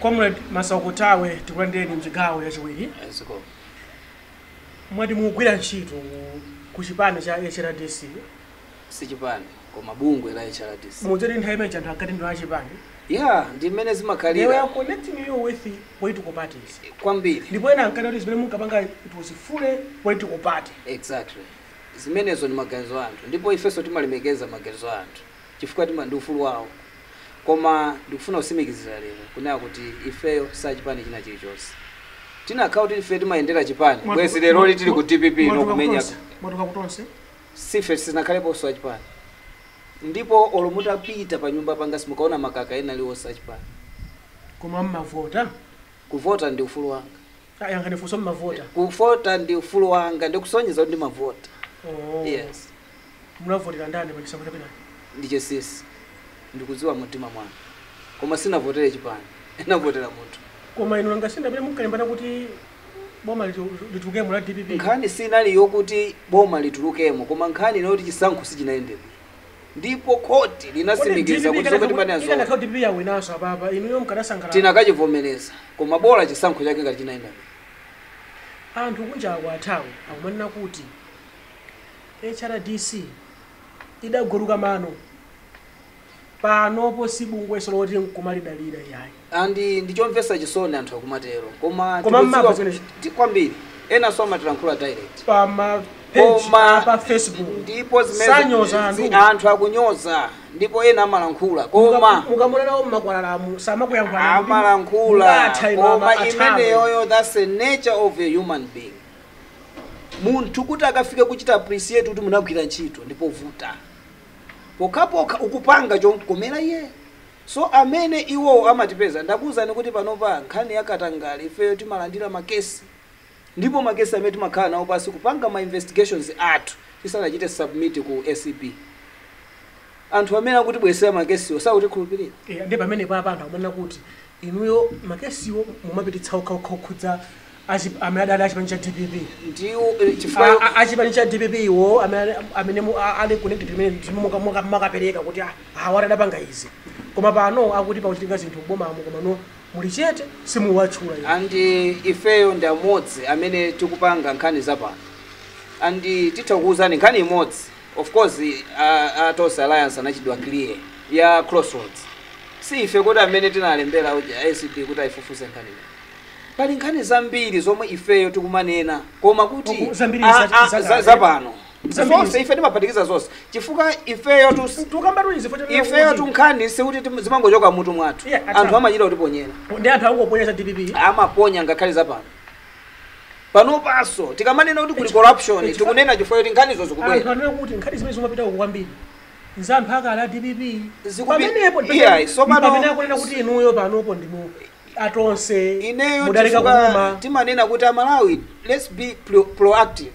Comrade Masauko Thawe, tikulandireni mchigawo yachiwiri. Ziko. Mwati mukugwira ntchito ku chipani cha HRDC. Si chipani, koma bungwe la HRDC. Mudzati nthawi imene anthu ankati ndi achipani. Yeah, ndi mmene They zimakhalira. were connecting you with the political parties. Kwambiri. Ndipo ena ankati kuti zimene munkapanga, it was fully political party. Exactly, zimenezo ndi maganizo anthu, ndipo ifenso timalemekeza maganizo anthu chifukwa tima ndi ufulu wawo. Koma ndikufuna kutsimikizira lero kunena kuti ifeyo sachipani china chilichonse. Tinakhala kuti ife timayendera chipani, bwezi lero tili ku DPP no kumenya. Mwatuka kutonse. Sife, sinakhaleponso achipani, ndipo olo mutapita pa nyumba panga simukaona makaka ena aliwonse achipani. Koma mmavota. Kuvota ndi ufulu wanga. Yankhani funso, mmavota? Kuvota ndi ufulu wanga, ndikusonyeza kuti ndimavota. Oh. Yes. Munavotera ndani pa chisankho chapitachi? Ndi chinsinsi, ndikudziwa mumtima mwanga, koma sinavotere chipani, navotera munthu. Koma inu nanga sinda pamene munkalimbana kuti boma litulukemo la DPP? Nkhani sinali yokuti boma litulukemo, koma nkhani inoti chisankho sichinayende bwino, ndipo khoti linatsimikiza kuti zomwe timanena zomwe. Ikanakhala DPP yawinanso apapa, inuyo mukadasangalala? Tinakachivomereza, koma bola chisankho chake ngati chinayenda bwino. Anthu kunja athawe akumanena kuti HRDC idaguluka mano, panopo si bungweso loti nkumalidalira iyayi. And ndichomvetsa chisoni anthu akumatero, koma Koma tikudziwa mmamva zimenezi? Kwambiri, enanso amatilankhula direct. Pa ma page Koma pa Facebook ndipo zimene sanyoza anthu. Anthu akunyoza, ndipo ena amalankhula, koma Mukamuonawo mmakwalalamu samakuyankhula? Amalankhula, koma imeneyoyo, that's the nature of a human being. Munthu kuti akafike kuchita appreciate kuti munagwira ntchito, ndipo vuta pokhapokha ukupanga chomkomera iye. So amene iwowo amatipeza, ndakuwuzani kuti panopa nkhani yakatangale ifeyo timalandira makesi, ndipo makesi amene timakhala nawo pasi kupanga ma investigations athu tisanachite submit ku ACB. Anthu amene akutibwesera makesiwo sakutikhulupirira. Ndi pamene papa anthu akumanena kuti inuyo makesiwo mumapititsa okhaokha okhudza amene adali achipani cha DPP. Ndiwo chifukwa Achipani cha DPP iwo amene ali connected, imene makapereka kuti awa adapanga izi, koma pano akuti pakuchitika zinthu bomamo, komano muli chete, simuwatchula inu. And ifeyo ndi amodzi amene tikupanga nkhani zapano, and titha kuwuzani nkhani imodzi. Of course, a Tonse Alliance anachidwa clear ya Crossroads. Si ife kuti amene tinalembera ACB kuti ayifufuze nkhani imene. Pali nkhani zambiri zomwe ifeyo tikumanena, koma kuti Zambiri zapano Zambiri zonse ife timaphatikiza zonse chifukwa ifeyo tu Tukamba tu izi ifeyo tunkhani sikuti zimangochoka mutu mwathu. Yeah, anthu amachita kutiponyera. Ndi anthu angoponya za DPP. Amaponya ngakhale zapano panopanso. Tikamanena kuti kuli corruption, tikunena chifukwa choti nkhanizo Anthu zikubwera. anena kuti nkhani zimene zimapita uku kwambiri nza anthu akale a DPP. Zikupi- Pamenepo Yeah, so pano- pamene akunena kuti inuyo panopo ndimu atonse Ineyo mudaleka chifukwa kupuma. Timanena kuti Amalawi, let's be proactive,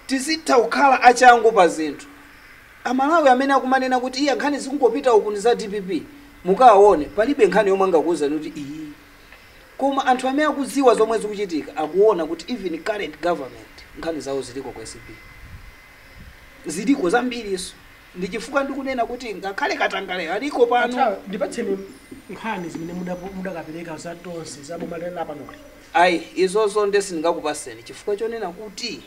tizitha kukhala achangu pa zinthu. Amalawi amene akumanena kuti iya, nkhani zikungopita uku ndi za DPP, mukawaone palibe nkhani yomwe angakuwuzani kuti iyi. Koma anthu amene akudziwa zomwe zikuchitika akuona kuti even current government nkhani zawo ziliko ku ACB, ziliko zambiriso. Ndi chifukwa ndikunena kuti ngakhale katangale aliko pano. Athawe, ndipatseni nkhani zimene mudakapereka za Tonse za boma la panoli. Ayi, izozo nde sindingakupaseni chifukwa chonena kuti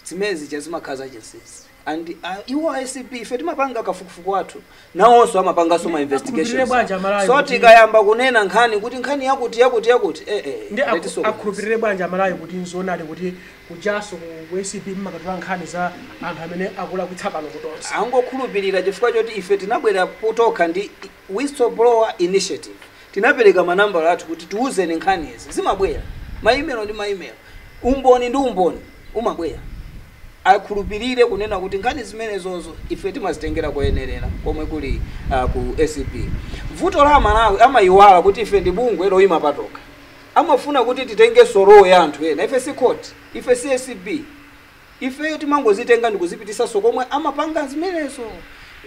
zimene zimakhala zachinsinsi, and iwo ACB, ife timapanga kafukufuku wathu, nawonso amapanganso ma Akhulupirire bwanji Amalawi investigations. So tikayamba kunena nkhani kuti nkhani yakuti yakuti yakuti, Ndi letiso akhulupirire bwanji Amalawi kuti nzoonadi kuti kujaso ku ACB mmakatola nkhani za anthu amene akulakwitsa pano kutonse? Angokhulupirira chifukwa choti ife tinabwera potokha ndi whistleblower initiative. Tinapereka manambala athu kuti tiuzeni nkhani izi, zimabwera ma email ndi ma email, umboni ndi umboni umabwera. Akhulupirire kunena kuti nkhani zimenezozo ife timazitengera koyenerera komwe kuli ku ACB. Vuto la Amalawi, amayiwala kuti ife ndi bungwe loyima patoka. Amafuna kuti titenge solo ya anthu ena. Ife si court, ife si ACB. Ifeyo timangozitenga ndikuzipitisanso komwe amapanga zimenezo.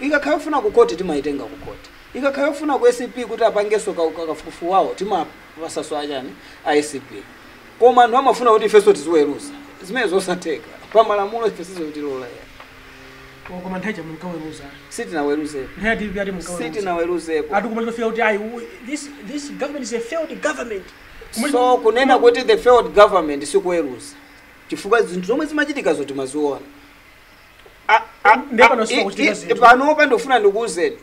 Ikakhala yofuna ku court, timayitenga ku court. Ikakhala yofuna ku ACB kuti apangenso kafukufuku wawo, timapasaso achani, a ACB. Koma anthu amafuna kuti ifenso tiziweruza zimene zosatheka pamalamulo, ife sizotilola ya. Koma nthawi munkaweruza? Sitinaweruzepo. Nthawi DPP ati munkaweruza? Sitinaweruzepo. Ati kumachofika kuti ayi, this government is a failed government. So kunena kuti the failed government sikuweruza, chifukwa zinthu zomwe zimachitika timaziona. Ndiye pano sipakuchitika zinthu. Panopa ndikufuna ndikuwuzeni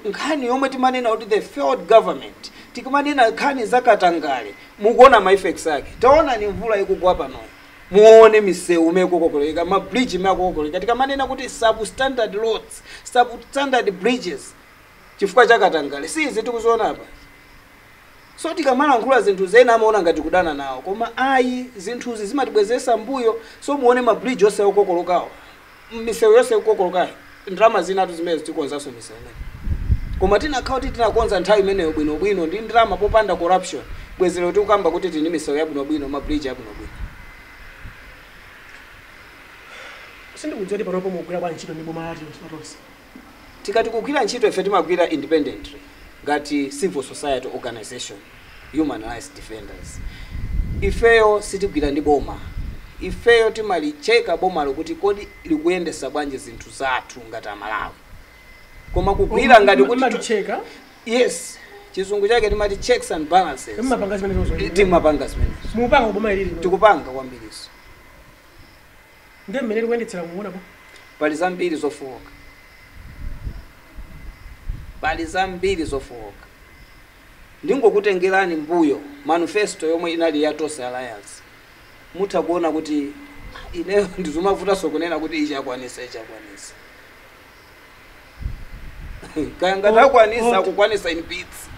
nkhani yomwe timanena kuti the failed government. Tikumanena nkhani zakatangale, mukuona ma effects ake. Taona ni mvula ikugwa panoyo, muone misewu imene ma bridge imene akukokoleka. Tikamanena kuti substandard roads, substandard bridges chifukwa chakatangale, si izi tikuziona apa? So tikamalankhula zinthu zena amaona ngati kudana nawo, koma ayi, zinthuzi zimatibwezesa mbuyo. So muone ma bridge onse akukokolokawo, misewu yonse ikukokolokayo. Ndalama zinatu zimene tikonzanso misewu imene, koma tinakhala kuti tinakonza nthawi imeneyo bwinobwino ndi ndalama popanda corruption, bwezero tikukamba kuti tini misewu yabwinobwino, ma bridge yabwinobwino. Sindikudziwa kuti panopo mugwira bwanji ntchito ndi boma latonse. Tikati kugwira ntchito, ife timagwira independently ngati civil society organization, human rights defenders. Ifeyo sitigwira ndi boma. Ifeyo timalicheka bomalo kuti kodi likuyendesa bwanji zinthu zathu ngati Amalawi, koma kugwira ngati kuti Malicheka? Yes, chizungu chake timati checks and balances. Mmapanga zimenezo? Timapanga zimenezo. Mupanga kuboma ilili? Tikupanga kwambiriso. Ndiye mmene likuyendetsera muonapo? Pali zambiri zofowoka, pali zambiri zofowoka. Ndingokutengerani mbuyo manifesto yomwe inali ya Tonse Alliance, mutha kuona kuti ineyo ndizomavutanso kunena kuti ichi akwanisa, ichi akwanisa. Kaya ngati akwanisa, akukwanisa in bits,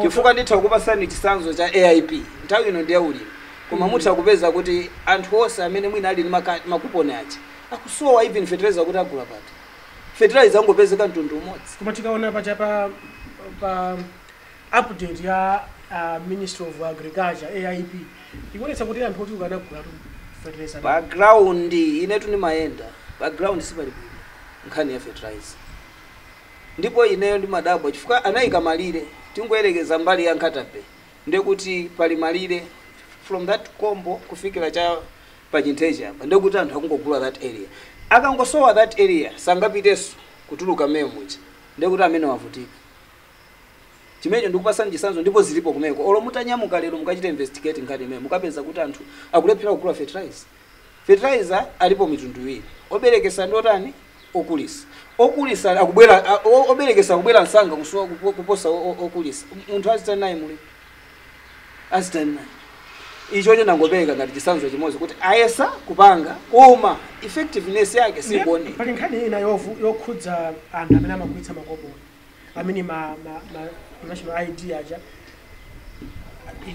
chifukwa nditha kupasani chitsanzo cha AIP. Nthawi ino ndiye ulimi, koma mutha kupeza kuti anthu onse amene mwina ali ndi makuponi aja akusowa even fertilizer kuti agula pati. Fertilizer angopezeka mtundu umodzi. Koma tikaona pacha pa update ya Ministry of Agriculture, AIP ikuonetsa kuti anthu ochuluka anagula fertilizer. Pa ground, inetu ndimayenda pa ground, sipali bwino nkhani ya fertilizer. Ndipo ineyo ndimadabwa chifukwa anayika malire. Tingoyerekeza mbali ya Nkhata Bay, ndekuti pali malire from that combo kufikira cha pachinthechi apa, ndekuti anthu akungogula that area. Akangosowa that area sangapitenso kutuluka mmene muja, ndekuti amene wavutika. Chimenecho ndikupasani chitsanzo, ndipo zilipo kumeko. Olo mutanyamuka lero mukachita investigate nkhani imene, mukapeza kuti anthu akulephera kugula fertilizer. Fertilizer alipo mitundu iwiri, oberekesa ndi otani, okulisa. Okulisa akubwera, oberekesa akubwera msanga kusowa kuposa okulisa. Munthu azitani naye muli azitani naye? Ichocho nangopereka ngati chitsanzo chimodzi kuti ayesa kupanga, koma effectiveness yake sikuoneka. Pali nkhani ina yokhudza anthu amene amagulitsa makoponi amene ma national ID aja,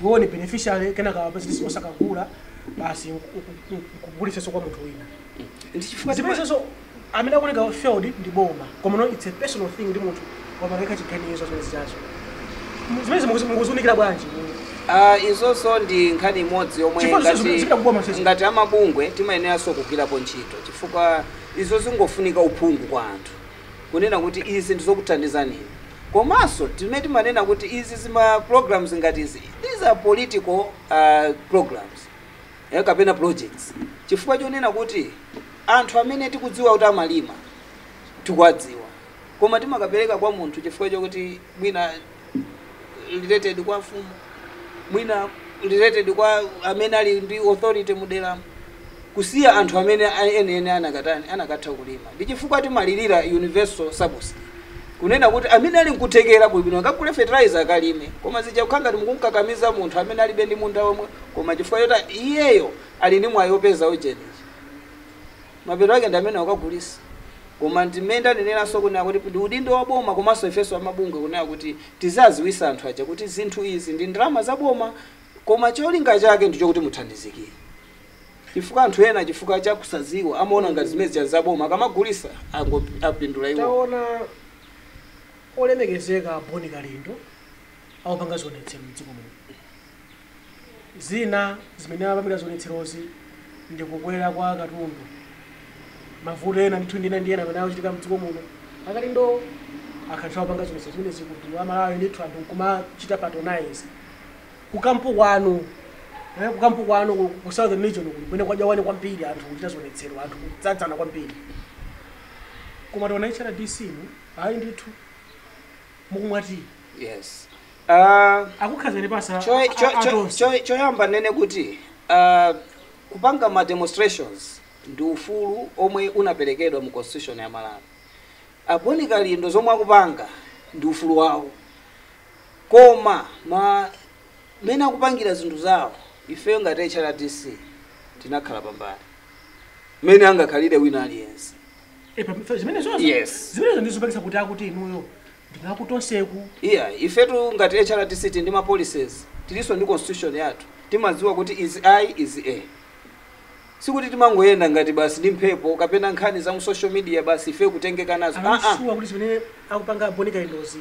iwo ni beneficiary, kenaka apezesi osakagula basi nkugulitsanso kwa munthu wina. Ndi chifukwa Zimenezonso amene akuoneka failed ndi boma, koma no, it's a personal thing, ndi munthu wapangeka chiganizo zimene zichazo. Zimene mukuziunikira bwanji? Izonso ndi nkhani imodzi yomwe Chifukwa zipita kuboma sisi. Ngati amabungwe timayeneranso kugwirapo ntchito, chifukwa izo zingofunika uphungu kwa anthu kunena kuti izi ndizokuthandizani. Komanso timene timanena kuti izi zima programs ngati izi, these are political programs kapena projects, chifukwa chonena kuti anthu amene tikudziwa kuti amalima tikuwadziwa, koma timakapereka kwa munthu chifukwa chokuti mwina related kwa mfumu, mwina related kwa amene ali ndi authority muderamo, kusiya anthu amene ene anakatani, anakatha kulima. Ndi chifukwa timalirira universal subsidy, kunena kuti amene ali nkuthekera bwino akagule fertilizer akalime, koma zija kukhala ngati mukunkakamiza munthu amene alibe ndi munda omwe, koma chifukwa choti iyeyo ali ndi mwayi wopeza ujenichi, mapeto ake ndi amene akagulisa. Koma ndimene ndaneneranso kunena kuti ndi udindo wa boma komanso ifenso amabungwe kunena kuti tizaziwisa anthu aja kuti zinthu izi ndi ndalama za boma, koma cholinga chake ndichokuti muthandizikire, chifukwa anthu ena chifukwa cha kusaziwa amaona ngati zimene zija za boma, akamagulisa apindula iwo. Taona olemekezeka Boni Kalindo awapanga zionetsero mdziko muno. Zina zimene amapanga zionetserozi ndi kukwera kwa katundu, mavuto ena ndithu ndina ndi ena amene akuchitika mdziko muno. Akalindo akhatha wapanga zionetsero zimene zikuti Amalawi ndithu anthu nkumachita patronize kukampu kwanu, kukampu kwanu ku Southern Region kuli kumene kwadya wani kwambiri, anthu kuchita zionetsero, anthu kudzadzana kwambiri. Koma tiona HRDC mu ayi ndithu mukumwati. Yes. Akukhazeni pasa atonse. Choyamba nene kuti kupanga ma demonstrations ndi ufulu omwe unaperekedwa mu constitution ya Malawi. A Bon Kalindo zomwe akupanga ndi ufulu wawo, koma ma mene akupangira zinthu zawo, ifeyo ngati HRDC tinakhala pambali mene angakhalire wina aliyense. Zimenezo. Yes. Zimenezo ndizopangisa kuti akuti inuyo ndinakutonseku. Iya, ifetu ngati HRDC ndi ma policies, tilinso ndi constitution yathu. Timadziwa kuti izi i izi a, sikuti timangoyenda ngati basi ndi mphepo kapena nkhani za mu social media basi ife kutengeka nazo. Ah, ah. Amushuwa kuti zimene akupanga Bon Kalindozi,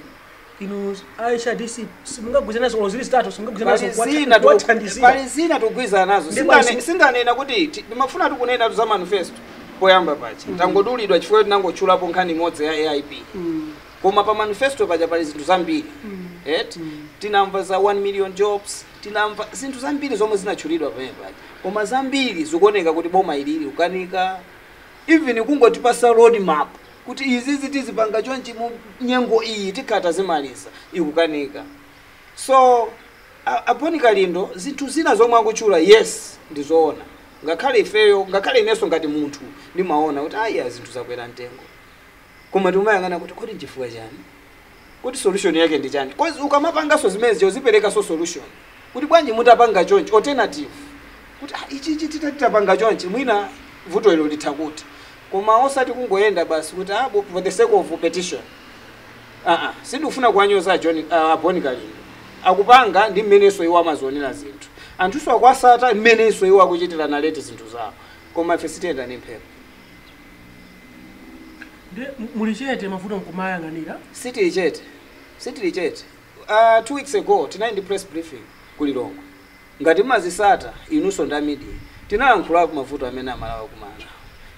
inu HRDC simungagwirizana nazo, olo zili zitatu simungagwirizana Pali nazo zina kuwathandizira? Pali zina tikugwirizana nazo. Ndi Sindanena kuti ndimafuna tikunena za manifesto poyamba paja, tangodulidwa chifukwa tinangotchulapo nkhani imodzi ya AIP. Koma pa manifesto paja pali zinthu zambiri. Et tinamva za 1 million jobs, tinamva zinthu zambiri zomwe zinatchulidwa pamene paja, koma zambiri zikuoneka kuti boma ilili kukanika even kungotipasa road map kuti izi tizipanga chonchi mu nyengo iyi tikhata zimaliza, ikukanika. So a Bon Kalindo zinthu zina zomwe akutchula, yes, ndizoona. Ngakhale ifeyo, ngakhale inenso ngati munthu ndimaona kuti ayiya, zinthu zakwera mtengo, koma timayang'ana kuti kodi nchifukwa chani, kuti solution yake ndi chani? 'Cause ukamapanganso zimenezi uziperekanso solution kuti bwanji mutapanga chonchi, alternative, kuti ah, ichi ichi titapanga chonchi mwina vuto ilo litha kuti. Koma osati kungoyenda basi kuti ah, for the sake of petition. Ah, ah, sindikufuna kuwanyoza John Bon Kalindo. Akupanga ndi mmenenso iwo amazionera zinthu, anthuso akwasata mmenenso iwo akuchitira nalete zinthu zawo, koma ife sitiyenda ndi mphepo. Ndi muli chete mavuto nkumayang'anira? Sitili chete, sitili chete. 2 weeks ago tinali ndi press briefing kulilongwe. Ngati mmazisata inunso ndi media, tinalankhulapo mavuto amene Amalawi akumana,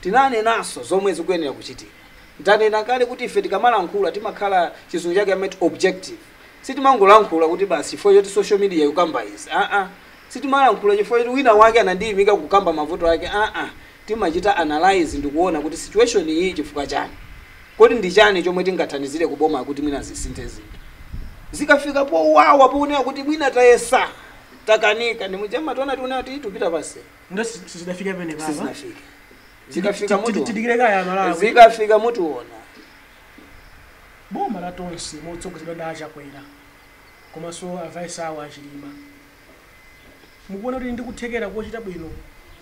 tinanenanso zomwe zikuyenera kuchitika. Ndanena kale kuti ife tikamalankhula timakhala, chizungu chake amati objective. Sitimangolankhula kuti basi chifukwa choti social media ikukamba izi, aa. Sitimalankhula chifukwa choti wina wake anandiyimika kukamba mavuto ake, aa. Timachita analyze ndikuona kuti situation iyi chifukwa chani, kodi ndi chani chomwe tingathandizire kuboma kuti mwina zisinthe zinthu. Zikafika powawa, poonera kuti mwina tayesa takanika, ndimuchema tiona tiona kuti tupita pasi. Ndo sizidafika pene papa. Sizinafike. Zikafika mutuona. Tidikire kaya Malawi. Zikafika mutuona. Boma la Tonse motsogozedwa ndi Achakwera komanso a vice awo Achilima, mukuona kuti ndikuthekera kochita bwino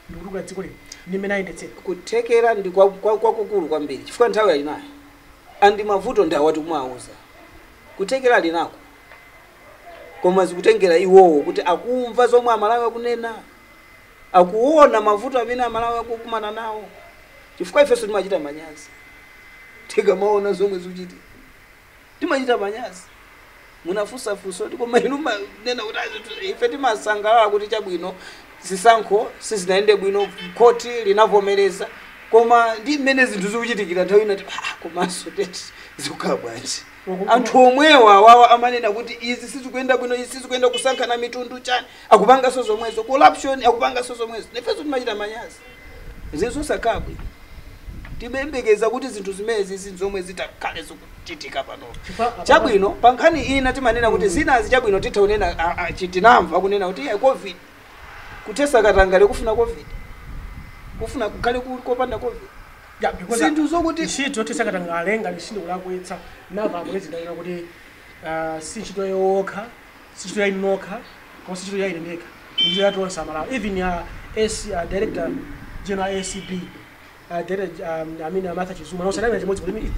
ndikutukula dziko lino ndi mmene ayendetsera? Kuthekera ndi kwakukulu kwambiri chifukwa nthawi alinayo andi mavuto ndi awati kumawauza. Kuthekera alinako, koma zikutengera iwowo kuti akumva zomwe Amalawi akunena, akuona mavuto amene Amalawi akukumana nawo, chifukwa ifenso timachita manyazi tikamaona zomwe zikuchitika, timachita manyazi. Munafunsafunsa kuti koma inu manena kuti ife timasangalala kuti chabwino zisankho sizinayende bwino, khoti linavomereza, koma ndi mmene zinthu zikuchitikira nthawi ina komanso teti zikukhala bwanji? Anthu omwewa awawa amanena kuti izi sizikuyenda bwino, izi sizikuyenda, kusankhana mitundu chani, akupanganso zomwezo, corruption, akupanganso zomwezo. Nefenso timachita manyazi, zinthu zosakhala bwino. Timayembekeza kuti zinthu zimenezi zinthu zomwe zitakhale zikuchitika panopo. Chabwino, pa nkhani ina timanena kuti zinazi chabwino titha kunena tinamva kunena kuti iya, COVID, kuthesa katangale kufuna COVID, kufuna kukhale kopanda COVID. Yeah, because Zinthu zokuti ntchito yothesa katangale, ngati sindikulakwitsa, nava apresident anena kuti si ntchito yokha, si ntchito ya inu nokha, koma si ntchito ya ine ndekha, ntchito ya tonse Amalawi. Even AC, director general ACB, director, I mean, Martha Chizuma nosanamira chimodzi kuti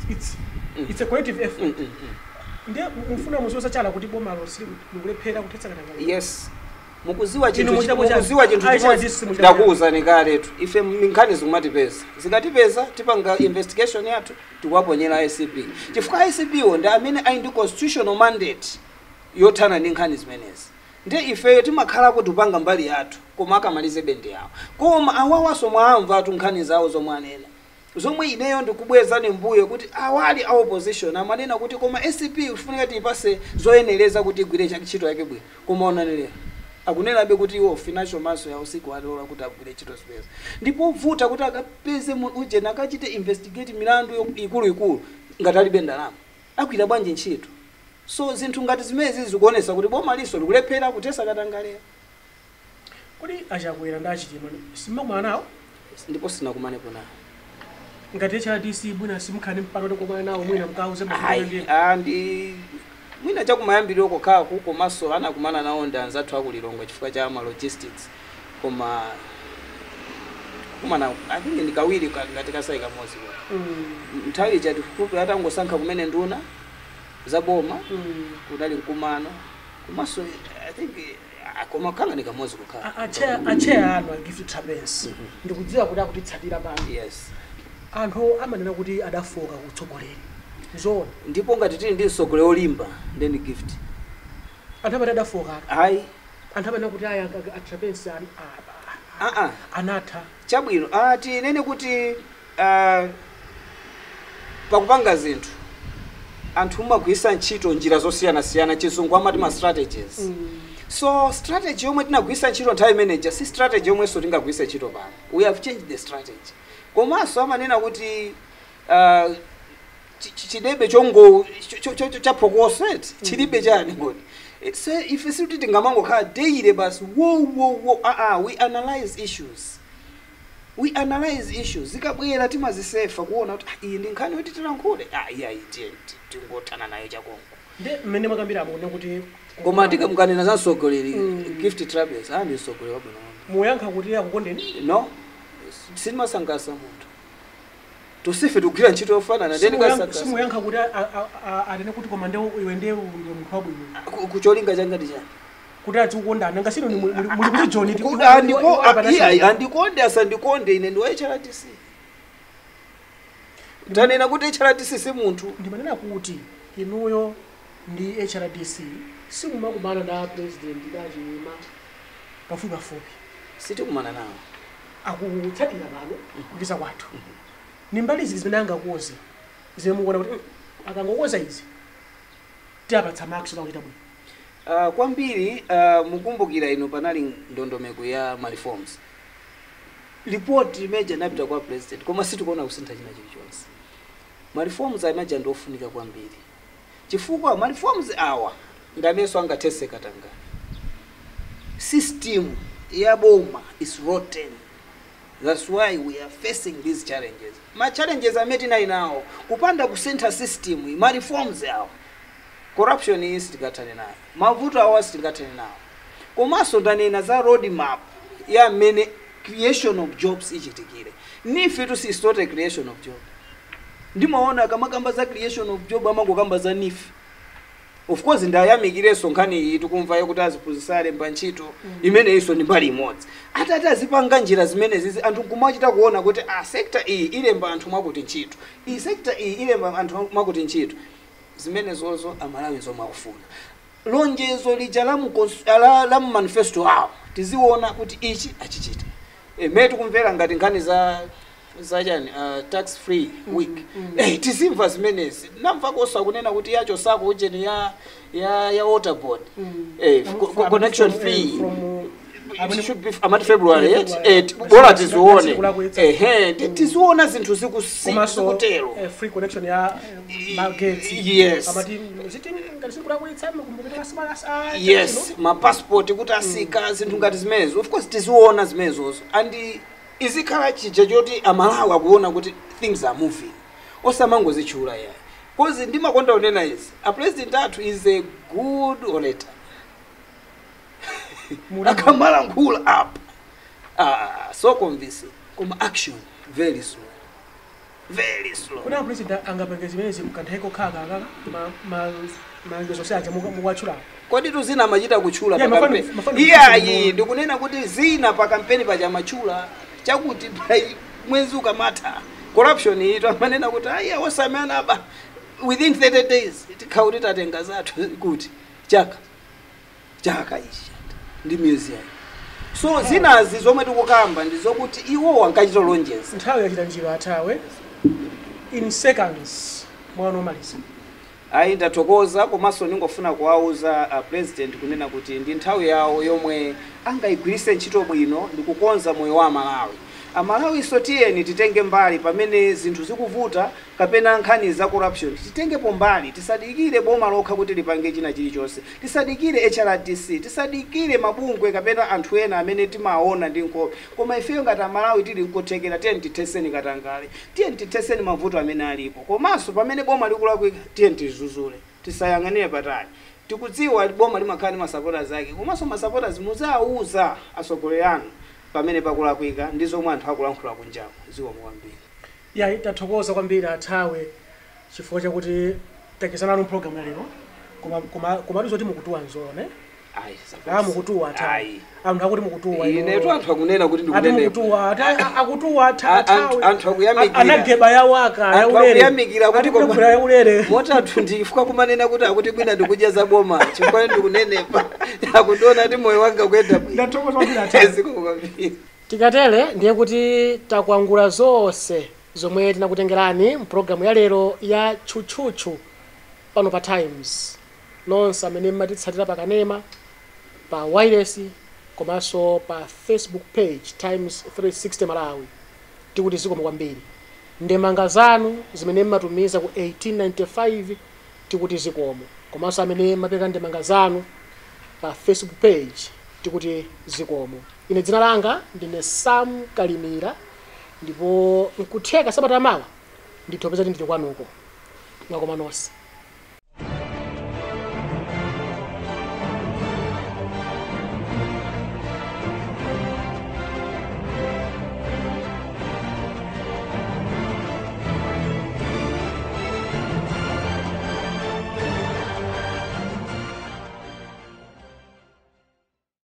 it's a collective effort. Ndiye mufuna muziweza chala kuti bomalo silikulephera kuthetsa katangale? Yes, mukuziwa Inu chinthu muchitapo chani? mukuziwa chinthu Aisha, chimodzi. this muchitapo. Ndakuwuzani kaletu, ife nkhani zikumatipeza, zikatipeza tipanga investigation yathu, tikuwaponyera ACB, chifukwa ACB wo ndi amene ali ndi constitutional mandate yothana ndi nkhani zimenezi. Ndiye ifeyo timakhalako tipanga mbali yathu, koma akamalize bendi yawo. Koma awawaso mwamva atu nkhani zawo zomwe anena, zomwe ineyo ndikubwezani mbuyo kuti awali a opposition amanena kuti koma ACB ifunika tiyipase zoyenereza kuti igwire ntchito yake bwino. Koma onanilera Akunenabe kuti iwo financial muscle yawo sikuwalola kuti agwire ntchito zipeza, ndipo vuta kuti akapeze ujeni, akachite investigate milandu ikuluikulu ngati alibe ndalama. Agwira bwanji ntchito? So zinthu ngati zimenezi zikuonesa kuti boma liso likulephera kutesa katangaleya. Kodi aChakwera ndi aChilima simumakumana nawo? Ndipo sinakumanepo nawo. Ngati HRDC mwina simukhale mpano tikumana nawo, mwina mkauze? Ayi, ah, ndi mwina chakumayambiriro kokhaku, komanso anakumana nawo ndi anzathu akulilongwe chifukwa cha ma logistics. Koma kumana, I think ndi kawiri ngati kasayi kamodzi. Nthawi ija tifupi atangosankha kumene nduna za boma, kunali mkumano, komanso I think koma kanga ndi kamodzi kokhala. Acheya anu a Gift Trapence, ndikudziwa kuti akutitsatira pano. Yes. Anthu amanena kuti adafoka kutsogoleri, zoona? Ndipo ngati tili ndi mtsogoleri olimba, ndeni Gift. Anthu amati adafoka. Ayi. Anthu amanena kuti aya a Trapence aa anatha. Chabwino, tinene kuti pakupanga zinthu anthu umagwiritsa ntchito njira zosiyanasiyana, Chizungu amati ma strategies. So strategy yomwe tinagwiritsa ntchito nthawi imeneja si strategy yomwenso tingagwiritse ntchito pano. We have changed the strategy. Komanso amanena kuti chidebe chongo chaphokoso eti chilibe chani kodi. So ife sikuti tingamangokhala daily basi wo wo wo. We analyze issues, we analyze issues. Zikabwera timazisefa kuona kuti iyi ndi nkhani yoti tilankhule, iyayi, tiye tingothana nayo chakonko. Ndi mmene mwakambiramo kunena kuti Koma tikamukanena za mtsogoleri, Gift Trapence ndi mtsogoleri wabwino. Muyankha kuti akukondeni? No, sinimasangasa munthu, tosife tikugwira ntchito yofanana. Simuyankha kuti anene kuti koma nde iwe ndiye ndiwe munthu wabwino? Kucholinga changati chani? Kuti azikukondani, ngasino muli kuti John. Andikonde asandikonde, ine ndi wa HRDC. Tanena kuti HRDC si munthu. Ndimanena kuti inuyo ndi HRDC simumakumana na president daChilima pafupi pafupi? Sitikumana nawo. Akutsatira pano kupita kwathu, ni mbali zili zimene angakoze, zimene mukuona kuti akangokoza izi tiyapatsa marks pakuchita bwino? Kwambiri mukumbukira ino panali ndondomeko ya ma reforms report imene inapita kwa president, koma sitikuona kusintha china chilichonse. Ma reforms amaja ndi ofunika kwambiri, chifukwa ma reforms awa ndamenso angathese katangale. System ya boma is rotten, that's why we are facing these challenges. Ma challenges amene tinali nawo, kupanda kusintha system, ma reforms awa, corruption iyi sitingathane nayo, mavuto awa sitingathane nawo. Komanso ndanena za road map ya mmene creation of jobs ichitikire. NEEF tu si not a creation of job. Ndimaona akamakamba za creation of job amangokamba za NEEF. Of course ndayamikirenso nkhani iyi tikumvayo kuti aziphunzitsa alemba ntchito, imeneyinso ndi mbali imodzi. Atati azipanga njira zimenezi, anthu nkumachita kuona kuti a sector iyi ilemba anthu mwakuti ntchito, iyi sector iyi ilemba anthu mwakuti ntchito, zimenezozo Amalawi zomwe akufuna. Lonjezo lija la mu manifesto awo tiziona kuti ichi achichita. Mmene tikumvera ngati nkhani za chani, tax free week, tizimva zimenezi. Namva kosa kunena kuti yacho sako ujeni ya water board, connection fee. It should be amati February yet, bola tizione, ehe, tiziona zinthu zikutero. Free connection ya magetsi. Yes. Amati ziti ngati sikulakwitsa mukumbukira kasimala. Yes, mapassport kuti asika, zinthu ngati zimenezo. Of course tiziona zimenezozo and izikhala chija choti Amalawi akuona kuti things are moving, osamangozitchula yayi. 'Cause ndimakonda kunena izi, a president athu is a good orator. Akamalankhula apa, so convincing, koma action very slow, very slow. Kuti a president angapange zimenezi mkanthawi kokhala kakaka malangizo onse aja mukuwatchulawo? Kodi tu zina amachita kutchula Yeah, pa kampeni? mafano Iyayi, ndikunena kuti zina pa kampeni paja amatchula chakuti by mwezi ukamatha corruption iyi, amanena kuti ayiya osamana aba, within 30 days tikha kuti tatenga zathu, kuti chaka chaka ichi ndi miyezi yayi. So zinazi zomwe tikukamba ndi zokuti iwo ankachita lonjeza. Nthawi yachita njira athawe in seconds, mwana omaliza. Ayi, ndathokoza. Komanso ndingofuna kuwauza president kunena kuti ndi nthawi yawo yomwe angayigwiritse ntchito bwino ndi kukonza moyo wa Amalawi. Amalawiso tiyeni titenge mbali pamene zinthu zikuvuta kapena nkhani za corruption, titengepo mbali. Tisadikire boma lokha kuti lipange china chilichonse, tisadikire HRDC, tisadikire mabungwe kapena anthu ena amene timaona ndi nkhope, koma ifeyo ngati Amalawi tili nkothekera. Tiyeni titheseni katangale, tiyeni titheseni mavuto amene alipo. Komanso pamene boma likulakwika, tiyeni tizuzule, tisayang'anire patali. Tikudziwa boma limakhala ndi masupporters ake, komanso masupporters muzawuza atsogoleri anu pamene pakulakwika ndi zomwe anthu akulankhula kunjaku. Zikomo kwambiri. Yayi, tathokoza kwambiri athawe chifukwa chakuti takizananu program ya lero. Koma komatu zoti mukutuwa nzone? Ayi. Ah, mukutuwa athawe. Ayi. Anthu akuti mukutuwa. Inetu anthu akunena kuti ati ndikunenepa. Mukutuwa ati akutuwa athawe. Anthu akuyamikira. Anageba yawaka Anthu yaulere. akuyamikira kuti Ati kunagula yaulere. Moti anthu ndifika kumanena kuti akuti bwina ndikudya za boma chifukwa ndikunenepa, akundiona kuti moyo wanga kuyenda bwino. Ndathokoza kwambiri athawe. Zikomo kwambiri. Tikatele ndiye kuti takwangula zonse zomwe tinakutengerani mpulogalamu ya lero ya Tchutchutchu pano pa Times. Nonse amene mmatitsatira pa kanema, pa wireless komanso pa Facebook page Times 360 Malawi, tikuti zikomo kwambiri. Ndemanga zanu zimene mmatumiza ku 1895, tikuti zikomo. Komanso amene mmapeka ndemanga zanu pa Facebook page, tikuti zikomo. Ine dzina langa ndine Sam Kalimira, ndipo nkutheka sabata mawa ndithu peza ndili kwanuko. Mwakoma nonse.